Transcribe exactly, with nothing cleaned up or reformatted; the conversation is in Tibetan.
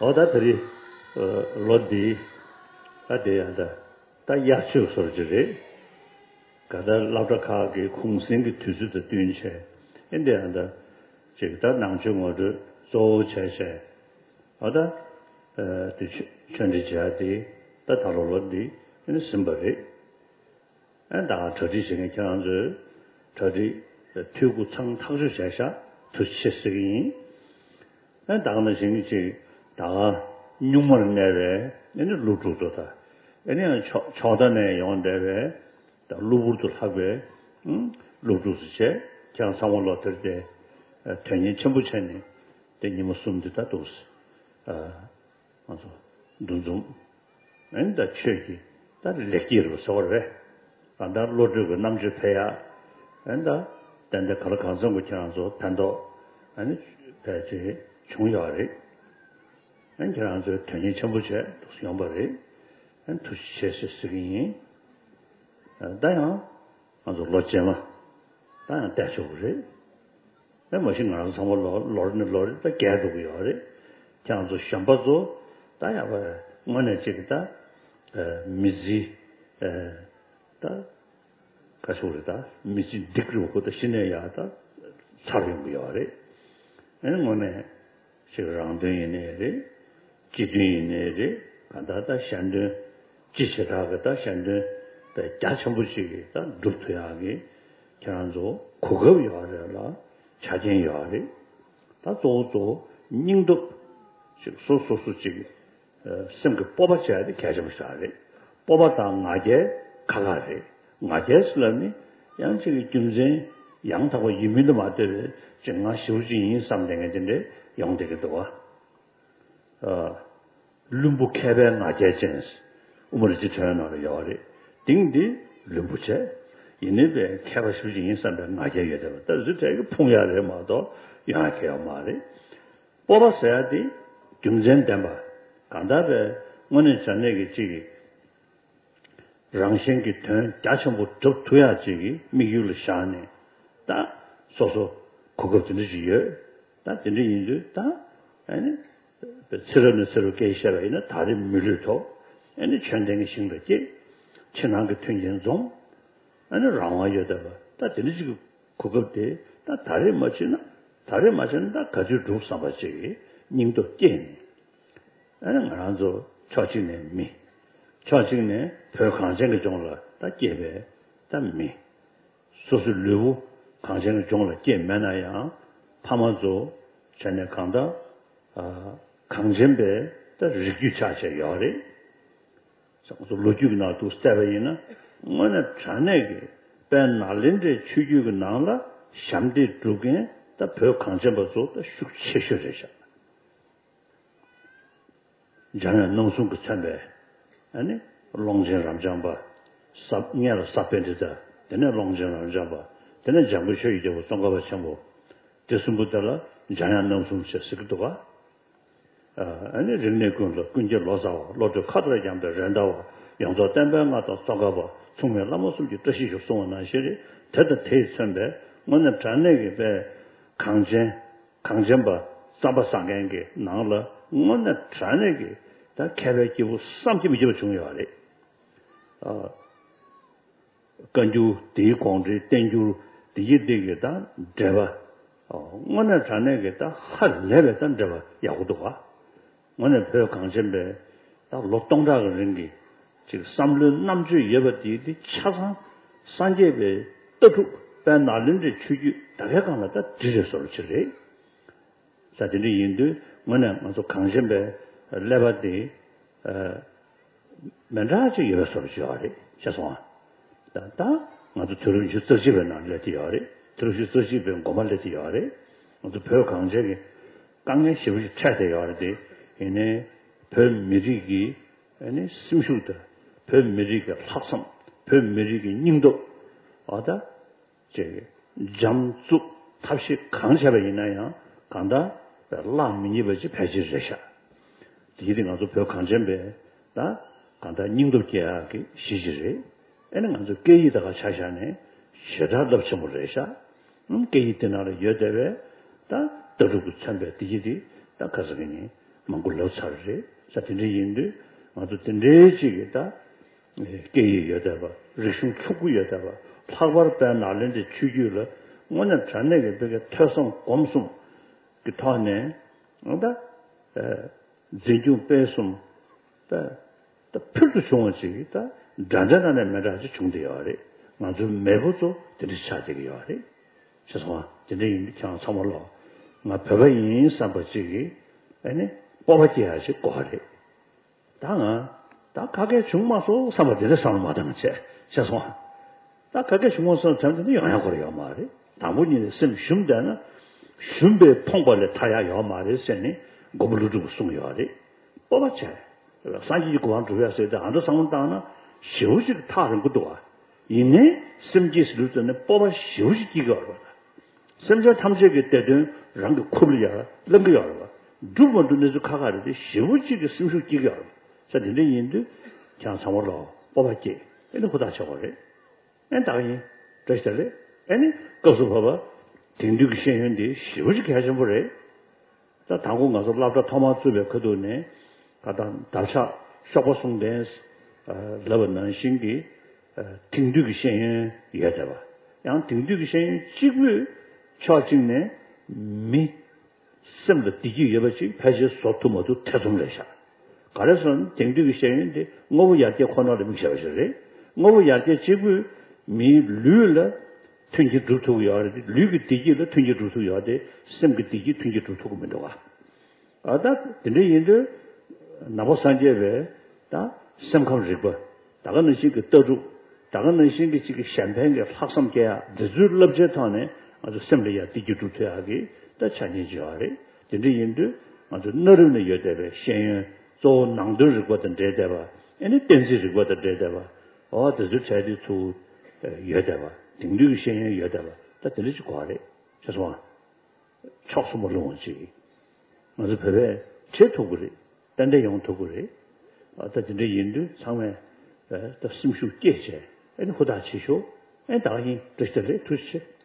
འོ་ད་དེ་རིང་ལོ་འདི་ད་དེ་ཡང་ད་ད་དབྱར་ཆོས་སོར་གྱི་རེད། ག་ད་སློབ་གྲྭ་ཁག་གི་གུང་གསེང་གི་དུས་ཚོད་དང་བསྟུན་བྱས་ཨེ་འདི་ཡང་ད་ཅིག་ད་ནང་ཆོས་ངོ་སྤྲོད་གཙོ་བོ་བྱས་བྱས་འོ་ད་དེ་ཆོས་འབྲེལ་བྱས་དེ་ད་ད་ལོ་ལོ་འདི་ཨེ་ཟིན་པ་རེད། ཨ་ད་གྲ་སྒྲིག་བྱེད་མཁན་ཁྱེད་རང་ཚོས་གྲ་སྒྲིག་འཐུས་སྒོ་ཚང་ཐག་གཅོད་བྱས་ཤག་ཐུགས་རྗེ་ཆེ་ཟེར་གྱི་ཡིན། ཨ་ད་ག་ནང་བཞིན་གྱི་ཅིག་ད་ག་སྨྱུག་མར་གནས་པའི་ཨ་ནི་སློབ་ཕྲུག་ཚོ་དང་ཨ་ནི་ཡང་ཕྱོགས་ཕྱོགས་མཐའ་ནས་ཡོང་བསྡད་པའི་ད་གློ་བུར་དུ་ལྷག་པའི་ཨུམ་སློབ་ཕྲུག་ཚོ་བཅས་ཁྱེད་རང་ཚང་མ་ལོ་དེར་དེ་དོན་གཉེར་ཆེན་པོ་བྱས་ནས་དེ་ཉིན་མོ་གསུམ་འདི་ད་འདུག་ཟེར། ང་ཚོ་འདུ་འཛོམས། ཨན་ད་ཆོས་ཀྱི་ད་ལེགས་སྐྱེས་རུ་ཟེར་བ་རེད། ད་ལྟ་བློ་གྲོས་ཀྱི་རྣམ་དཔྱོད་འཕེལ་ཡག་ཨན་ད་ཏན་ཏན་ག་ལ་གང་འཚམ་གྱི་ཁྱེད་རང་ཚོ་ཕན་ཐོགས་ཨ་ནི་ཕལ་ཆེར་བྱུང་ཡོད་རེད། ཨན་ཁྱེད་རང་ཚོས་དོན་གཉེར་ཆེན་པོ་བྱས་འདུག་ཡོང་པ་རེད། ཨན་ཐུགས་རྗེ་ཆེ་ཟེར་ཟེར་གྱི་ཡིན། ད་ཡང་ང་ཚོ་ལོ་རྗེས་མ་ད་ཡང་བལྟས་ཆོག་གི་རེད། ཨེ་མ་གཞི་ང་རང་ཚོ་ཚང་མ་ལོ་ལོ་རེ་ནས་ལོ་རེ་ད་རྒས་འགྲོ་གི་ཡོད་རེད། ཁྱེད་རང་ཚོ་གཞོན་པ་ཚོ་ད་ཡག་པ་དངོས་གནས་ཅིག་ད་མི་ཚེ་ད་ག་ཞུ་རེད་ད་མི་ཚེ་འགྲིག་རུ་ཁོ་ད་ཤི་ནས་ཡག་ད་ཚར་ཡོང་གི་ཡོད་རེད། ཨེ་དངོས་གནས་ཅིག་རང་དོན་ཡིན་ནའི་རེད། སྤྱི་དོན་ཡིན་ནའི་རེད། ག་ད་ད་གཞན་དོན་སྤྱི་བྱེ་བྲག་གི་ད་གཞན་དོན་ད་རྒྱ་ཆེན་པོ་ཅིག་གི་ད་སྒྲུབ་ཐུབ་ཡག་གི་ཁྱེད་རང་ཚོ་གོ་སྐབས་ཡོད་རེད་ལ་ཆ་རྐྱེན་ཡོད་རེད། ད་གཙོ་བོ་གཙོ་བོ་སྙིང་སྟོབས་ཅིག་སོ་སོ་སོ་ཅིག་སེམས་ཀྱི་སྤོབས་པ་བྱས་ཏེ་གལ་ཆེན་པོ་ཞིག་རེད། སྤོབས་པ་དང་ང་རྒྱལ་ཁ་ཁ་རེད། ང་རྒྱལ་ཟེར་ལབ་ནི་ཡང་ཅིག་གི་རྒྱུ་མཚན་ཡང་དག་པ་ཡིན་མིན་དུ་མ་ལྟོས་པའི་ཅིག་ང་ཞེ་པོ་ཅིག་ཡིན་བསམ་བསྡད་མཁན་དེ་འདྲས་ཡོང་བསྡད་ཀྱི་འདུག་བ། བླུན་པོ་མཁས་པའི་ང་རྒྱལ་ཅན། དབུ་མ་རིན་ཆེན་ཕྲེང་བའི་ནང་ལ་ཡོད་རེད། དེང་འདི་བླུན་པོ་བྱས། ཡིན་ནའི་པའི་མཁས་པ་ཞེ་པོ་ཅིག་ཡིན་བསམ་པའི་ང་རྒྱལ་ཡོད་བསྡད་པ་ད་གཟི་བྲལ་གྱི་ཕུང་ཡག་རེད་མ་གཏོགས་ཡོང་ཡག་གི་ཡོད་མ་རེད། སྤོབས་པ་ཟེར་ཡག་དེ་རྒྱུ་མཚན་ལྡན་པ། གང་ལྟར་པའི་དངོས་གནས་བྱ་གནས་ཀྱི་གཅིག་གི་རང་གཞན་གྱི་དོན་རྒྱ་ཆེན་པོ་སྒྲུབ་ཐུབ་ཡག་ཅིག་གི་དམིགས་ཡུལ་ལ་བཞག་ནས་ད་སོ་སོ་གོ་སྐབས་དེ་འདྲ་ཞིག་ཡོད། ད་དེ་འདྲ་ཡིན་དུས་ད་ཨ་ནི་ཚེ་རབས་ནས་ཚེ་རབས་སྐད་བཤད་པ་ཡིན་ན་ད་རེས་མི་ལུས་ཐོབ། ཨ་ནི་ཆོས་ལྡན་གྱི་ཞིང་ལ་སྐྱེས། ཕྱི་ནང་གི་མཐུན་རྐྱེན་འཛོམས། ཨ་ནི་རང་དབང་ཡོད་བསྡད་པ་ད་དེ་འདྲ་ཞིག་གི་གོ་སྐབས་དེ་ད་ད་རེས་མ་བྱས་ན་ད་རེས་མ་བྱས་ན་ད་ག་དུས་སྒྲུབ་བསམ་པ་ཅིག་གི་སྙིང་སྟོབས་སྐྱེས་ནས། ཨ་ནི་ང་རང་ཚོ་ཕྱོགས་གཅིག་ནས་མི། ཕྱོགས་གཅིག་ནས་བོད་གངས་ཅན་གྱི་ལྗོངས་ལ་ད་སྐྱེས་པའི་ད་མི། སོ་སོའི་ལུས་པོ་གངས་ཅན་གྱི་ལྗོངས་ལ་སྐྱེས་མེད་ན་ཡང་ཕ་མ་ཚོ་བྱས་ནས་གང་ལྟར་གངས་ཅན་པའི་ད་རིགས་རྒྱུད་ཆགས་བྱས་ཡོད་རེད། ང་ཚོ་ལོ་རྒྱུས་ཀྱི་ནང་དུ་བལྟས་པ་ཡིན་ན་དངོས་གནས་དྲང་གནས་ཀྱི་དཔལ་ནཱ་ལེནྡྲའི་ཆོས་བརྒྱུད་ཀྱི་ནང་ལ་ཞབས་འདེགས་སྒྲུབ་མཁན་ད་བོད་གངས་ཅན་པ་ཚོ་ད་ཤུགས་ཆེ་ཤོས་རེད་ཤག་འཇམ་དབྱངས་རྣམ་གསུམ་གྱིས་མཚོན་པའི་ཨ་ནི་ཀློང་ཆེན་རབ་འབྱམས་པ། ས་སྔོན་ལ་ས་པཎྜི་ཏ། དེ་ནས་ཀློང་ཆེན་རབ་འབྱམས་པ། དེ་ནས་འཇམ་མགོན་ཆོས་ཀྱི་རྒྱལ་པོ་ཙོང་ཁ་པ་ཆེན་པོ། དེ་གསུམ་པོ་དེ་ལ་འཇམ་དབྱངས་རྣམ་གསུམ་ཞེས་ཟེར་གྱི་འདུག་ག་ཨ་ནི་རིག་གནས་ཀུན་ལ་ཀུན་གྱིས་ལོ་ཙཱ་བ། བློ་གྲོས་མཁའ་ལྟར་འགྱངས་པའི་རེད་མདའ་བ། ཡོངས་རྫོགས་བསྟན་པའི་མངའ་བདག་ཙོང་ཁ་པ། མཚུངས་མེད་བླ་མ་གསུམ་གྱི་བཀྲ་ཤིས་ཤོག་གསུང་བ་ནང་བཞིན་རེད། དེ་དང་དེས་མཚོན་པའི་དངོས་གནས་དྲང་གནས་ཀྱི་དཔལ་གངས་ཅན། གངས་ཅན་པ་རྩམ་པ་ཟ་མཁན་གྱི་ནང་ལ་དངོས་གནས་དྲང་གནས་ཀྱི་ད་མཁས་པའི་སྐྱེས་བུ་བསམ་གྱིས་མི་ཁྱབ་པ་བྱུང་ཡོད་རེད། ཨ། བཀའ་འགྱུར་དེའི་དགོངས་འགྲེལ་བསྟན་འགྱུར་དེ་ཡི་སྟེང་གི་ད་འགྲེལ་པ། དངོས་གནས་དྲང་གནས་ཀྱི་ད་ཧ་ལས་པའི་ད་འགྲེལ་པ་ཡག་པོ་འདུག་ག་དངོས་གནས་བོད་གངས་ཅན་པའི་ད་ལོ་སྟོང་ཕྲག་གི་རིང་གི་ཅིག་བསམ་བློའི་རྣམ་དཔྱོད་ཡོད་པ་དེ་དེ་ཆ་ཚང་སངས་རྒྱས་པའི་ལྟ་གྲུབ་དཔལ་ནཱ་ལེནྡྲའི་ཆོས་བརྒྱུད་ད་གའི་སྒང་ལ་ད་འདྲེས་བསྡད་བཟོ་འདྲ་ཅིག་རེད། ས་དེ་འདྲ་ཡིན་དུས་དངོས་གནས་ང་ཚོ་གངས་ཅན་པའི་ཀླད་པ་དེ་མི་འདྲ་ཅིག་ཡོད་པའི་བཟོ་འདྲ་ཅིག་ཡོད་རེད། ཤེས་སོང་ཨ། ད་ད་ང་ཚོ་དུས་རབས་ཉི་ཤུ་རྩ་གཅིག་པའི་ནང་སླེབས་ཏེ་ཡོད་རེད། དུས་རབས་ཉི་ཤུ་རྩ་གཅིག་པའི་མགོ་མ་སླེབས་ཏེ་ཡོད་རེད། ང་ཚོ་བོད་གངས་ཅན་གྱི་དཀའ་ངལ་ཞེ་པོ་ཅིག་འཕྲད་བསྡད་ཡོད་རེད་དེ། ཡིན་ནའི་བོད་མི་རིགས་ཀྱི་ཨ་ནི་སེམས་ཤུགས་དང་བོད་མི་རིགས་ཀྱི་ལྷག་བསམ། བོད་མི་རིགས་ཀྱི་སྙིང་སྟོབས། འོ་ད། ཅེས་འཇམ་རྩུབ་ཐབས་ཤེས་གང་བྱས་པ་ཡིན་ན་ཡང་གང་ལྟར་བརླག་མི་ཉེས་པ་ཅིག་ཕལ་ཆེར་རེད་ཤག་དེ་ཡིན་དུས་ང་ཚོ་བོད་གངས་ཅན་པས་ད་གང་ལྟར་སྙིང་སྟོབས་སྐྱེ་ཡག་གི་གཞི་ཅིག་རེད། ཨེ་ནི་ང་ཚོ་སྐད་ཡིག་དེ་ག་ཆ་བཞག་ནས་ཞེ་དྲག་རླབས་ཆེན་པོ་རེད་ཤག་ཨང་། སྐད་ཡིག་དེ་ནང་ལ་ཡོད་བསྡད་པའི་ད་ལྟ་གྲུབ་ཀྱིས་མཚོན་པའི་དེ་ཡིན་དུས་ད་ག་ཟེར་གི་ཡིན། མང་པོ་ལབ་ཚར་རེད། ས་དེ་འདྲ་ཡིན་དུས་ང་ཚོ་དེ་འདྲའི་ཅིག་གི་ད་སྐད་ཡིག་ཡོད་བསྡད་པ། རིག་གཞུང་ཕྱུག་པོ་ཡོད་བསྡད་པ། ལྷག་པར་དཔལ་ནཱ་ལེནྡྲའི་ཆོས་བརྒྱུད་ལ་དངོས་གནས་དྲང་གནས་ཀྱི་བོད་ཀྱི་ཐོས་བསམ་སྒོམ་གསུམ་གྱི་ཐོག་ནས་ད་འཛིན་སྐྱོང་སྤེལ་གསུམ་ད་ད་ཕུལ་དུ་བྱུང་བ་ཅིག་ད་འདྲ་འདྲ་ནང་ནས་མི་འདྲ་ཅིག་བྱུང་བསྡད་ཡོད་རེད། ང་ཚོའི་མེས་པོ་ཚོ་དེ་འདྲ་ཆགས་བསྡད་ཀྱི་ཡོད་རེད། ཤེས་སོང་ཨ། དེ་འདྲ་ཡིན་དུས་ཁྱེད་རང་ཚང་མ་ལོག་ང་བོད་པ་ཡིན་བསམ་པ་ཅིག་གིས་ཨ་ནི་སྤོབས་པ་སྐྱེ་ཡ་ཞིག་དགོས་རེད། ད་ང་ད་ག་གེ་བྱུང་མ་སོང་བསམ་པ་དེ་འདྲ་བསམ་བློ་མ་བཏང་བྱས། ཤེས་སོང་ཨ། ད་ག་གེ་བྱུང་མ་སོང་དྲན་དེ་འདྲ་ཡོང་ཡ་ཁོ་ར་ཡོད་མ་རེད། དང་པོ་ཉིད་ནས་སེམས་ཞུམ་བསྡད་ན་ཞུམ་པས་ཕོངས་པ་ལས་ཐར་ཡ་ཡོད་མ་རེད་ཟེར་ནས་མགོན་པོ་ཀླུ་སྒྲུབ་ཀྱིས་གསུངས་ཡོད་རེད། སྤོབས་པ་བྱས། སངས་རྒྱས་ཀྱི་གོ་འཕང་སྒྲུབ་ཡ་ཟེར་ཏེ་ཨ་འདྲ་བསམ་བློ་བཏང་ན་ཞེ་པོ་ཅིག་ཐག་རིང་པོ་འདུག་ཨ། ཡིན་ནའི་སེམས་བསྐྱེད་ཟེར་དུས་ཙམ་ནས་སྤོབས་པ་ཞེ་པོ་ཅིག་སྐྱེ་གི་ཡོད་རེད་པ། སེམས་ཅན་ཐམས་ཅད་ཀྱི་བདེ་དོན་རང་གི་ཁུར་ལ་ཡར་བླང་གི་ཡོད་རེད་པ། འགྲུབ་མ་འགྲུབ་གནས་ཚུལ་ཁག་ཁག་རེད་དེ་ཞེ་པོ་ཅིག་གི་སེམས་ཤུགས་སྐྱེ་གི་ཡོད་རེད་པ། ས་དེ་འདྲ་ཡིན་དུས་ཁྱེད་རང་ཚང་མ་ལོག་སྤོབས་པ་སྐྱེ་ཨེ་ནི་ཧུར་ཐག་བྱེད་དགོས་རེད། ཨེ་ད་ག་ཡིན་བཀྲ་ཤིས་བདེ་ལེགས། ཨེ་ནི་སྐབས་སུ་བབ་པ་དེང་དུས་ཀྱི་ཤེས་ཡོན་འདི་ཞེ་པོ་ཅིག་གལ་ཆེན་པོ་རེད། ད་དང་པོ་ང་ཚོ་སློབ་གྲྭ་ཐོག་མར་བཙུགས་པའི་ཁ་ཐུག་ནས་ད་ལྟ་འདབ་ཆགས་གཤོག་པ་ཟུང་ལྡན་ལབ་པ་ནང་བཞིན་གྱི་དེང་དུས་ཀྱི་ཤེས་ཡོན་ཡོད་བསྡད་པ། ཡང་དེང་དུས་ཀྱི་ཤེས་ཡོན་གཅིག་པུས་ཕྱོགས་གཅིག་ནས་མི་སེམས་ལ་བདེ་སྐྱིད་ཡོད་པ་ཅིག་ཕལ་ཆེར་བཟོ་ཐུབ་མ་ཐུབ་ཐེ་ཚོམ་རེད་ཤག་ག་རེ་ཟེར་ན་དེང་དུས་ཀྱི་ཤེས་ཡོན་དེ་དངོས་པོ་ཡར་རྒྱས་ཁོ་ན་ལ་དམིགས་བྱས་པ་ཞིག་རེད། དངོས་པོ་ཡར་རྒྱས་གཅིག་པུས་མིའི་ལུས་ལ་མཐུན་རྐྱེན་སྒྲུབ་ཐུབ་ཀྱི་ཡོད་རེད། ལུས་ཀྱི་བདེ་སྐྱིད་ལ་མཐུན་རྐྱེན་སྒྲུབ་ཐུབ་ཡོད་དེ་སེམས་ཀྱི་བདེ་སྐྱིད་མཐུན་རྐྱེན་སྒྲུབ་ཐུབ་ཀྱི་མི་འདུག་ག་ཨ་ད་དེ་འདྲ་ཡིན་དུས་ནང་པ་སངས་རྒྱས་པའི་ད་སེམས་ཁམས་རིག་པ་ད་ག་ནང་བཞིན་གྱི་ལྟ་གྲུབ་ད་ག་ནང་བཞིན་གྱི་གཅིག་གི་གཞན་ཕན་གྱི་ལྷག་བསམ་སྐྱེ་ཡ་འདི་ཚོའི་བསླབ་བྱའི་ཐོག་ནས་ང་ཚོ་སེམས་ལ་ཡ་བདེ་སྐྱིད་སྒྲུབ་ཐུབ་ཡ་གི་ད་ཆ་རྐྱེན་ཅིག་ཡོད་རེད། དེ་འདྲ་ཡིན་དུས་ང་ཚོ་གནའ་རབས་ནས་ཡོད་བསྡད་པའི་ཤེས་ཡོན་གཙོ་བོ་ནང་དོན་རིག་པ་དང་འབྲེལ་བསྡད་པ་ཨེ་ནི་གཏན་ཚིགས་རིག་པ་དང་འབྲེལ་བསྡད་པ་འོ་དེ་ཚོའི་གྲས་དེ་ཚུར་ཡོད་བསྡད་པ་དེང་དུས་ཀྱི་ཤེས་ཡོན་ཡོད་བསྡད་པ་ད་དེ་འདྲ་ཅིག་དགོས་རེད། ཤེས་སོང་ཨ། ཕྱོགས་གསུམ་པ་ལྷུང་བ་ཅིག་ང་ཚོ་བོད་པས་བྱེད་ཐུབ་ཀྱི་རེད། ཏན་ཏན་ཡོང་ཐུབ་ཀྱི་རེད། ཨ་ད་དེ་འདྲ་ཡིན་དུས་ཚང་མས་ཨ་ད་སེམས་ཤུགས་བསྐྱེད་བྱས་ཨ་ནི་ཧུར་ཐག་བྱེད་ཤོག་ཨ་ད་ག་ཡིན་བཀྲ་ཤིས་བདེ་ལེགས། ཐུགས་རྗེ་ཆེ།